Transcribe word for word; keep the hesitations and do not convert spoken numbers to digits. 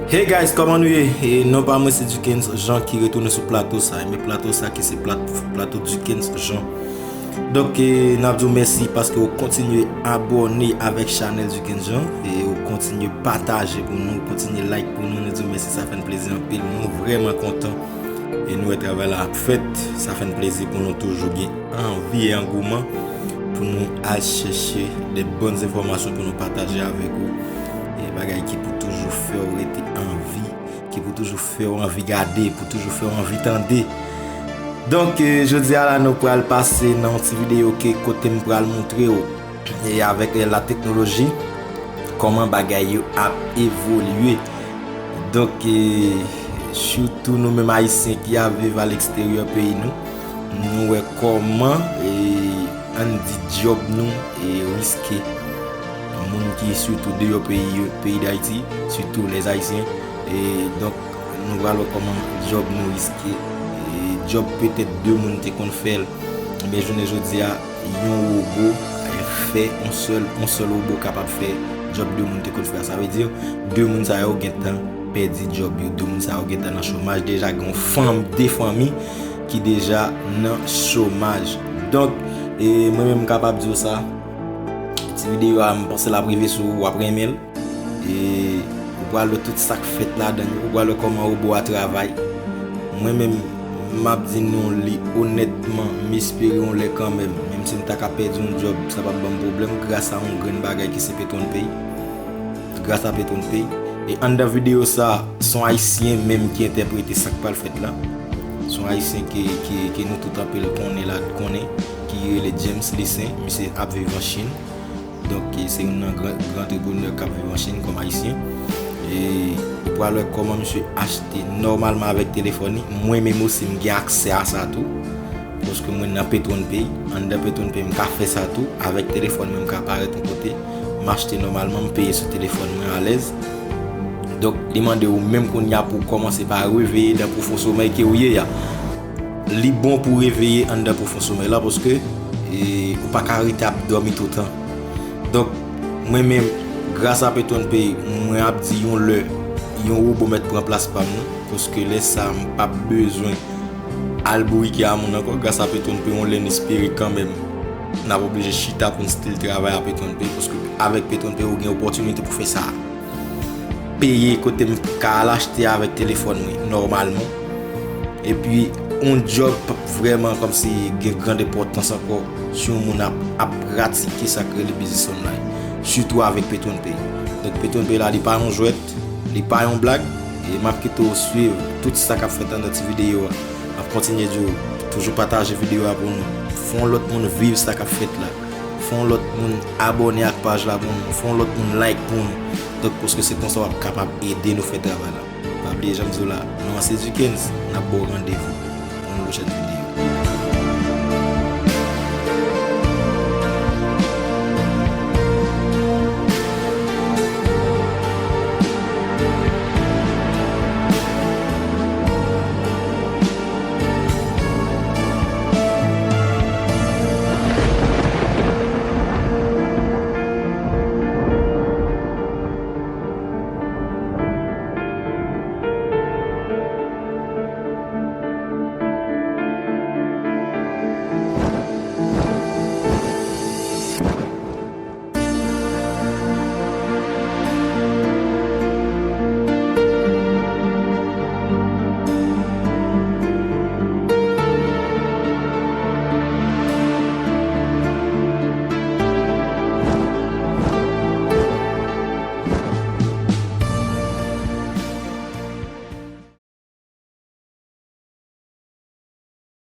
Hey guys, kòman nou ye? E non pa mwen se Duckens Jean ki retounen sou plato sa. Men plato sa ki se plat, plato Duckens Jean. Donk, e, n ap di w mèsi paske w kontinye abòne avèk chanèl Duckens Jean e w kontinye pataje pou nou, w kontinye like pou nou. Nou di w mèsi, sa fè n plezi anpil. Nou vrèman kontan e nou wè travay la ap fèt. Sa fè n plezi pou nou toujou gen anvi e angouman pou nou al chèche de bòn enfòmasyon pou nou pataje avèk ou. E bagay ki pou toujou fè w rete anvi, ki pou toujou fè w anvi gade, pou toujou fè w anvi tande. Donk, e, jodi a la, nou pral pase nan yon ti videyo ke kote m pral montre w e avèk, e, la teknoloji, kòman bagay yo ap evolye. Donk, e, sitou nou menm Ayisyen ki ap viv aleksteryè peyi nou, nou wè kòman, e, ann di djòb nou, e, riske. Moun ki sitou deyò peyi yo, peyi Dayiti, sitou les Ayisyen. E, donk, nou pral wè kòman djòb nou riske. E, djòb petèt de moun te konn fè l, men jounen jodi a, yon wobo, e, fè yon sèl, yon sèl wobo kapab fè djòb de moun te konn fè a. Sa vle di, de moun sa yo gentan pèdi djòb yo, de moun sa yo gentan nan chomaj. Deja gen yon fanm, de fanmi ki deja nan chomaj. Donk, e, mwen menm m kapab di w sa, ti videyo a, m panse l ap rive sou ou, w ap renmen l. E ou pral wè tout sa k fèt ladan l, ou pral wè kòman wobo a travay. Mwen menm, m ap di nou li onètman, m espere yon lè kanmenm, menm si m ta ka pèdi yon djòb, sa p ap ban m pwoblèm gras a yon grenn bagay ki se Petronpay. Gras a Petronpay. E anndan videyo sa, se yon Ayisyen menm ki entèprete sa k pral fèt la. Se yon Ayisyen ki, ki, ki nou tout anpil konnen la, konnen, ki rele James Lissaint, misye ap viv an Chin. Donk, e, se youn nan gran, gran antreprenè k ap viv an Chin kòm Ayisyen. E ou pral wè kòman misye achte nòmalman avèk telefòn li. Mwen menm osi, m gen aksè a sa tou. Paske mwen nan Petronpay. Anndan Petronpay, m ka fè sa tou. Avèk telefòn mwen, m ka parèt yon kote. M achte nòmalman, m peye sou telefòn mwen alèz. Donk, li mande ou menm kounye a pou w kòmanse pa reveye dan pwofon somèy ke ou ye a. Li bon pou w reveye anndan pwofon somèy la, paske, e, ou pa ka rete ap dòmi toutan. Donk, mwen menm, gras a Petronpay, mwen ap di yon lè, yon wobo mèt pran plas pa m nan, paske lè sa a, m p ap bezwen al bourike a moun ankò. Gras a Petronpay, yon lè n espere kanmenm n ap oblije chita pou n still travay a Petronpay, paske avèk Petronpay, ou gen opòtinite pou fè sa. Peye kote m ka al achte avèk telefòn mwen, nòmalman. Epi, yon djòb p ap vrèman kòmsi gen gran enpòtans ankò si yon moun ap, ap pratike sa k rele biznis online, sitou avèk Petronpay. Donk, Petronpay la, li pa yon jwèt, li pa yon blag, e m ap kite w swiv tout sa k ap fèt anndan ti videyo a. M ap kontinye di w, toujou pataje videyo a pou nou. Fè yon lòt moun viv sa k ap fèt la. Fè yon lòt moun abòne ak paj la pou nou. Fè yon lòt moun like pou nou. Donk, paske se konsa w ap kapab ede nou fè travay la. Pa bliye, jan m di w la, non an se Duckens, n ap ba w randevou pou yon pwochèn videyo.